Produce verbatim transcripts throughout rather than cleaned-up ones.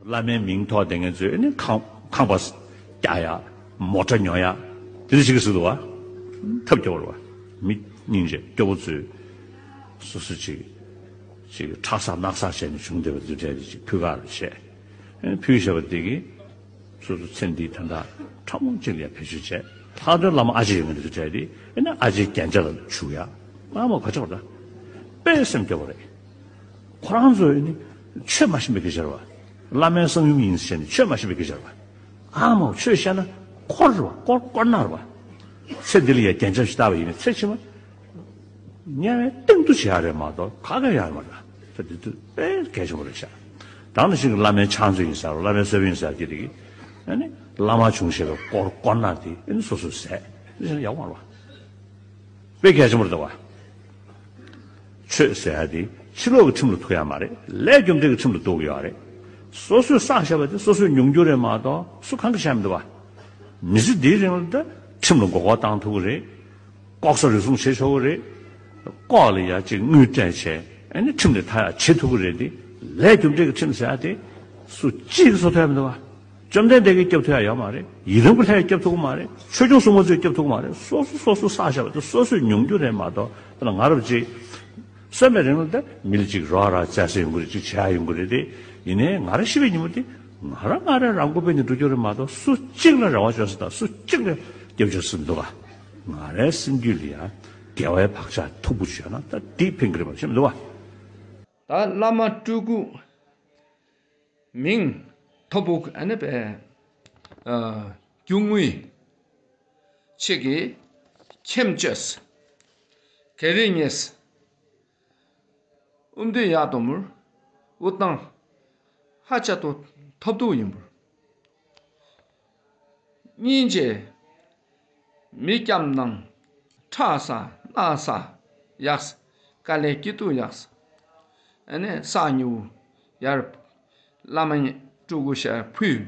བླ་མའི་མིང་ཐོགས་དེ་ངེད་ཚོས་ནི་ཁང་ཁང་པ་རྒྱག་ཡ། མོ་ཊ་ཉོ་ཡ། དེ་འདྲ་ཞིག་གི་ཟེར་འདུག་བ། ཐབས་སྐྱོ་བོ་རེད་བ། མི་སྙིང་རྗེ་སྐྱོ་བོ་ཚོས་སོ་སོ་ཅིག་ཅིག་ཁྲག་ཟག་རྣག་ཟག་བྱས་ནས་བྱུང་བསྡད་པ་འདི་འདྲ་ཅིག་ཕུལ་ག་རེ་བྱས། ཕུལ་བཞག་པ་དེ་གིས་སོ་སོ་ཚེ་འདིའི་དོན་དག་ཕྲ་མོ་གཅིག་ལ་ཡང་བེད་སྤྱོད་བྱས། ལྷག་དོན་བླ་མ་ཨ་ཅེ་ཡོད་མཁན་དེ་ཚོ་གྲས་དེ་ཨེ་ན་ཨ་ཅེའི་རྒྱན་ཆ་ལ་བྱུག་ཡ། ཨ་མ་ག་ཆོག་ར། དཔེ་སེམས་སྐྱོ་བོ་རེད། ཁོ་རང་ཚོ་ནི་ཆོས་མ་ཤེས་པའི་སྐད་ཆ་རེད་བ། བླ་མའི་གསང་ཡུམ་ཡིན་ཟེར་ནས་ཆོས་མ་ཤེས་པའི་སྐད་ཆ་རེད་བ། ཨ་མ་ཆོས་བཤད་ན་འཁོར་རེད་བ། དཀོར་དཀོར་ནག་རེད་བ། ཚེ་འདི་ལ་ཡ་རྒྱན་ཆ་ཞིག་བཏགས་པ་ཡིན་ན་ཚེ་ཕྱི་མ་དམྱལ་བའི་སྟེང་དུ་བྱེད་ཡ་རེད་མ་གཏོགས་ག་ག་ཡ་མ་རེད། ཚེ་འདི་དུས་དཔེ་གལ་ཆེན་པོ་རེད་ཤག་དེ་ནང་བཞིན་གྱི་བླ་མའི་ཕྱག་མཛོད་ཡིན་ཟེར་བླ་མའི་གསོལ་དཔོན་ཡིན་ཟེར་གྱི་རིགས་ཨ་ནི་བླ་མ་བྱུང་ཞེས་པའི་དཀོར་དཀོར་ནག་དེ་ཨ་ནི་སོ་སོས་ཟས་ཡག་པོ་མ་རེད་བ། དཔེ་གལ་ཆེན་པོ་རེད་བ། ཆོས་ཟེར་ཡ་དེ་ཕྱི་ལོགས་ཀྱི་ཁྲིམས་ལ་ཐུག་ཡ་མ་རེད། ལས་རྒྱུ་འབྲས་ཀྱི་ཁྲིམས་ལ་ཐུག་གི་ཡོད་རེད། སོ་སོས་བསགས་བཞག་པ་དེ་སོ་སོས་མྱོང་རྒྱུ་རེད་མ་གཏོགས་སུ་གང་གིས་བཤད་མི་འདུག་བ། མི་ཚེ་འདིའི་རིང་ལ་ད་ཁྲིམས་ལ་མགོ་སྐོར་བཏང་ཐུབ་ཀྱི་རེད། ལྐོག་ཟ་རུལ་སུངས་བྱེད་ཆོག་གི་རེད། ལྐོག་ལ་ཡ་གཅིག་དངུལ་སྤྲད་བྱས་ཨ་ནི་ཁྲིམས་ལས་ཐར་ཡ་བྱེད་ཐུབ་ཀྱི་རེད་དེ། ལས་རྒྱུ་འབྲས་ཀྱི་ཁྲིམས་ཟེར་ཡ་དེ་སུ་གཅིག་གིས་བཟོ་ཐུབ་ཡ་མི་འདུག་བ། བཅོམ་ལྡན་འདས་ཀྱིས་སྐྱོབ་ཐུབ་ཡ་ཡོད་མ་རེད། ཡི་དམ་གྱི་ལྷས་སྐྱོབ་ཐུབ་ཀྱི་མ་རེད། ཆོས་སྐྱོང་སྲུང་མ་ཚོས་སྐྱོབ་ཐུབ་ཀྱི་མ་རེད། སོ་སོ་སོ་སོས་བསགས་བཞག་པ་དེ་སོ་སོས་མྱོང་རྒྱུ་རེད་མ་གཏོགས་ད་ང་རབས་ཅིག་གསོན་པའི་རིང་ལ་ད་མི་ལ་ཅིག་རོགས་རམ་བྱས་ཡོང་གི་རེད། ཅིག་བྱས་ཡོང་གི་རེད་དེ། ཡིན་ནའི་ང་རང་ཤི་བའི་ཉིན་མོ་དེ་ང་རང་ང་རང་རང་མགོ་སྦས་ནས་འགྲོ་རྒྱུ་རེད་མ་གཏོགས་སུ་གཅིག་ལ་རེ་བ་བཅོལ་ས་དང་སུ་གཅིག་ལ་སྐྱབས་བཅོལ་ས་མི་འདུག་ག་ང་རའི་སེམས་རྒྱུད་ལ་ཡང་དགེ་བའི་བག་ཆགས་མཐུག་པོ་བྱས་ན་ད་འདི་ཕན་གི་རེད་མ་གཏོགས་ཤེས་མི་འདུག་ག་ད་བླ་མ་སྤྲུལ་སྐུ་མིང་ཐོབ་པོ་ཨ་ནི་པའི་རྒྱུ་དངོས་ཆེ་གི་ཁྱིམ་བཅས་ག་རེ་ཉེས། ཨུམ་དུས་ཡག་དོ་མུར་ཨུ་ཏང་ཧ་ཅ་ཏོ་ཐོབ་ཏུ་ཡིན་པུར། སྙིང་རྗེ་མི་སྐྱམ་ནང་ཁྲག་ས་སྣ་ས་ཡགས་དཀའ་ལས་སྐྱིད་སྡུག་ཡགས་ཨ་ནི་ས་ཉུ་ཡར་བླ་མ་སྤྲུལ་སྐུ་ཤར་ཕུལ་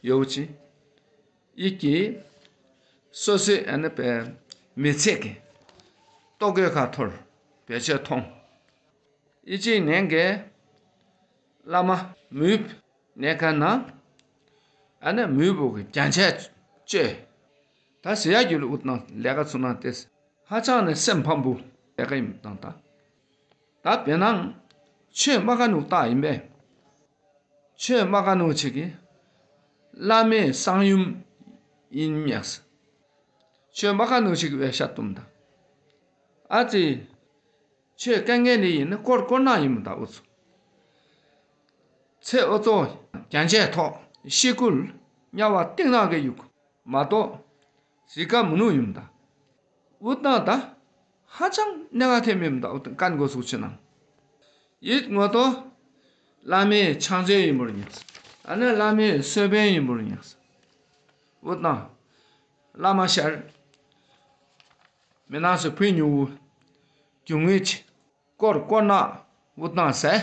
ཡོད་ཅི། ཡིད་ཀྱི་སོ་སོའི་ཨ་ནི་པའི་མི་ཚེ་གི་ལྟོ་གོས་ཁ་འཐོར་བེད་སྤྱོད་ཐོང་། ཡིད་ཀྱི་ནན་གའི་བླ་མ་མུས་ནས་ཁ་ན་ཨ་ནི་མུས་པོ་གི་རྒྱན་ཆས་བཅོས། ད་ཟེར་ཡ་རྒྱུ་ལ་ཨུ་ཏང་ལས་ཀ་ཚུ་ན་ཏེ་ཧ་ཅང་ནས་སེམས་ཕམ་པོ་ལས་ཀ་ཡིན་བཏང་ད། ད་བེ་ནང་ཆོས་མ་ག་ནུག་ཏག་ཡིན་པས། ཆོས་མ་ག་ནུག་ཆེ་གི་བླ་མའི་གསང་ཡུམ་ཡིན་ཉགས། ཆོས་མ་ག་ནུག་ཆེ་གི་བའི་ཤ་བཏུམ་ད། ཨ་ཙི། ཆོས་དཀའ་ངལ་ནི་ཡིན་ན་དཀོར་དཀོར་ནག་ཡིན་མོ་ད་ཨུ་ཚུ། ཚེ་ཨོ་ཚོ་རྒྱན་ཆས་ཐོག་ཤི་ཀུལ་དམྱལ་བ་སྟེང་ནག་གི་ཡུག་མ་གཏོགས་གཟིགས་ཀ་མི་ནུག་ཡིན་མོ་ད། ཨུ་ཏང་ད་ཧ་ཅང་གནད་འགག་ཐེབས་མེད་མོ་ད་ཨུ་ཏང་ཀན་གོ་ཚུགས་ཆེ་ནང་། ཡིད་ངོ་ཏོ་བླ་མའི་ཕྱག་མཛོད་ཡིན་པོར་ཉེགས། ཨ་ནི་བླ་མའི་གསོལ་དཔོན་ཡིན་པོར་ཉེགས། ཨུ་ཏང་བླ་མ་ཤར། མི་ནག་སུ་ཕུལ་ཉུ་བུ། རྒྱུ་དངོས་ཆེ། དཀོར་དཀོར་ནག་ཨུ་ཏང་ཟེ།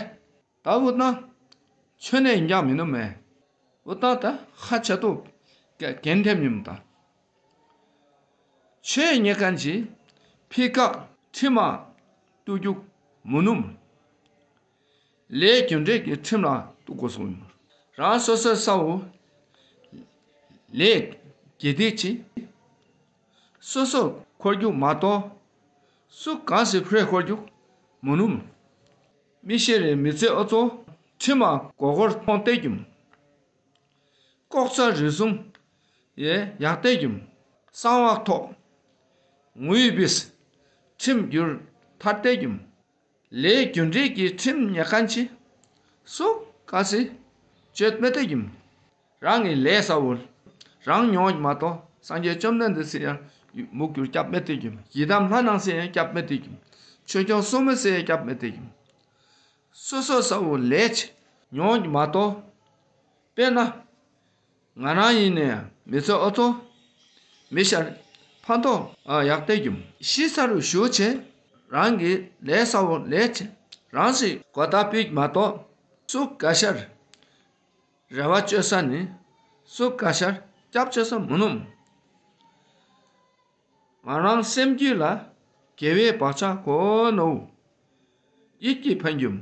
ད་ཨུ་ཏང་ཆོས་ནས་འཇག་མི་ནུ་མེ། ཨུ་ཏང་ད་ཧ་ཆ་ཏོ་གན་ཐེམ་ཉིམ་ད། ཆོས་ཉེ་ཁན་ཅི་ཕི་ཀག་ཁྲི་མ་ཏུ་རྒྱུག་མུ་ནུམ། ལས་རྒྱུ་འབྲས་ཀྱི་ཁྲིམས་ལ་གཏུག་དགོས་སོང་། རང་སོ་སོའི་ས་འོ་ལས་དགེ་སྡིག་ཅི། སོ་སོ་འཁོར་རྒྱུག་མ་གཏོགས། སུ་གང་སྲིད་ཕུ་རེ་འཁོར་རྒྱུག་མུ་ནུམ། མི་ཤེས་རེ་མི་ཚེ་ཨོ་ཚོ་ཁྲིམས་ལ་མགོ་སྐོར་མཐོང་སྟེ་རྒྱུམ། ལྐོག་ཟ་རུལ་སུངས་ཡེ་ཡག་སྟེ་རྒྱུམ། གསང་བ་ཐོག་ངུའི་བིས་ཁྲིམས་བསྒྱུར་ཐར་ཏེ་རྒྱུམ། ལས་རྒྱུ་འབྲས་ཀྱི་ཁྲིམས་ཉེ་ཁན་ཆེ། སུ་ག་སི་བཅོས་མེད་དེ་རྒྱུམ། རང་གི་ལས་ས་འོལ་རང་ཉོག་མ་གཏོགས་སངས་རྒྱས་བཅོམ་ལྡན་འདས་སི་ཡང་མུག་གྱུར་སྐྱབས་མེད་དེ་རྒྱུམ། ཡི་དམ་ལྷ་ནང་སི་ཡང་སྐྱབས་མེད་དེ་རྒྱུམ། ཆོས་སྐྱོང་སྲུང་མ་སི་ཡང་སྐྱབས་མེད་དེ་རྒྱུམ། སོ་སོ་ས་འོལ་ལས་ཆེ་ཉོག་མ་གཏོགས། དཔེར་ན། ང་རང་ཡིན་ནས་མི་ཚེ་ཨོ་ཚོ། མི་ཤར་ཕན་ཐོགས་ཡག་སྟེ་རྒྱུམ། ཤི་ས་རུ་ཞུ་ཆེ། རང་གི་ལས་ས་འོ་ལས་ཆེ། རང་སི་གོ་ད་པིག་མ་གཏོགས། སུ་ག་ཤར་རེ་བ་བཅོལ་ས་ནི། སུ་ག་ཤར་སྐྱབས་བཅོལ་ས་མུ་ནུམ། ང་རང་སེམས་རྒྱུད་ལ་དགེ་བའི་བག་ཆགས་གོ་ནོ། ཡིད་ཀྱི་ཕན་རྒྱུམ།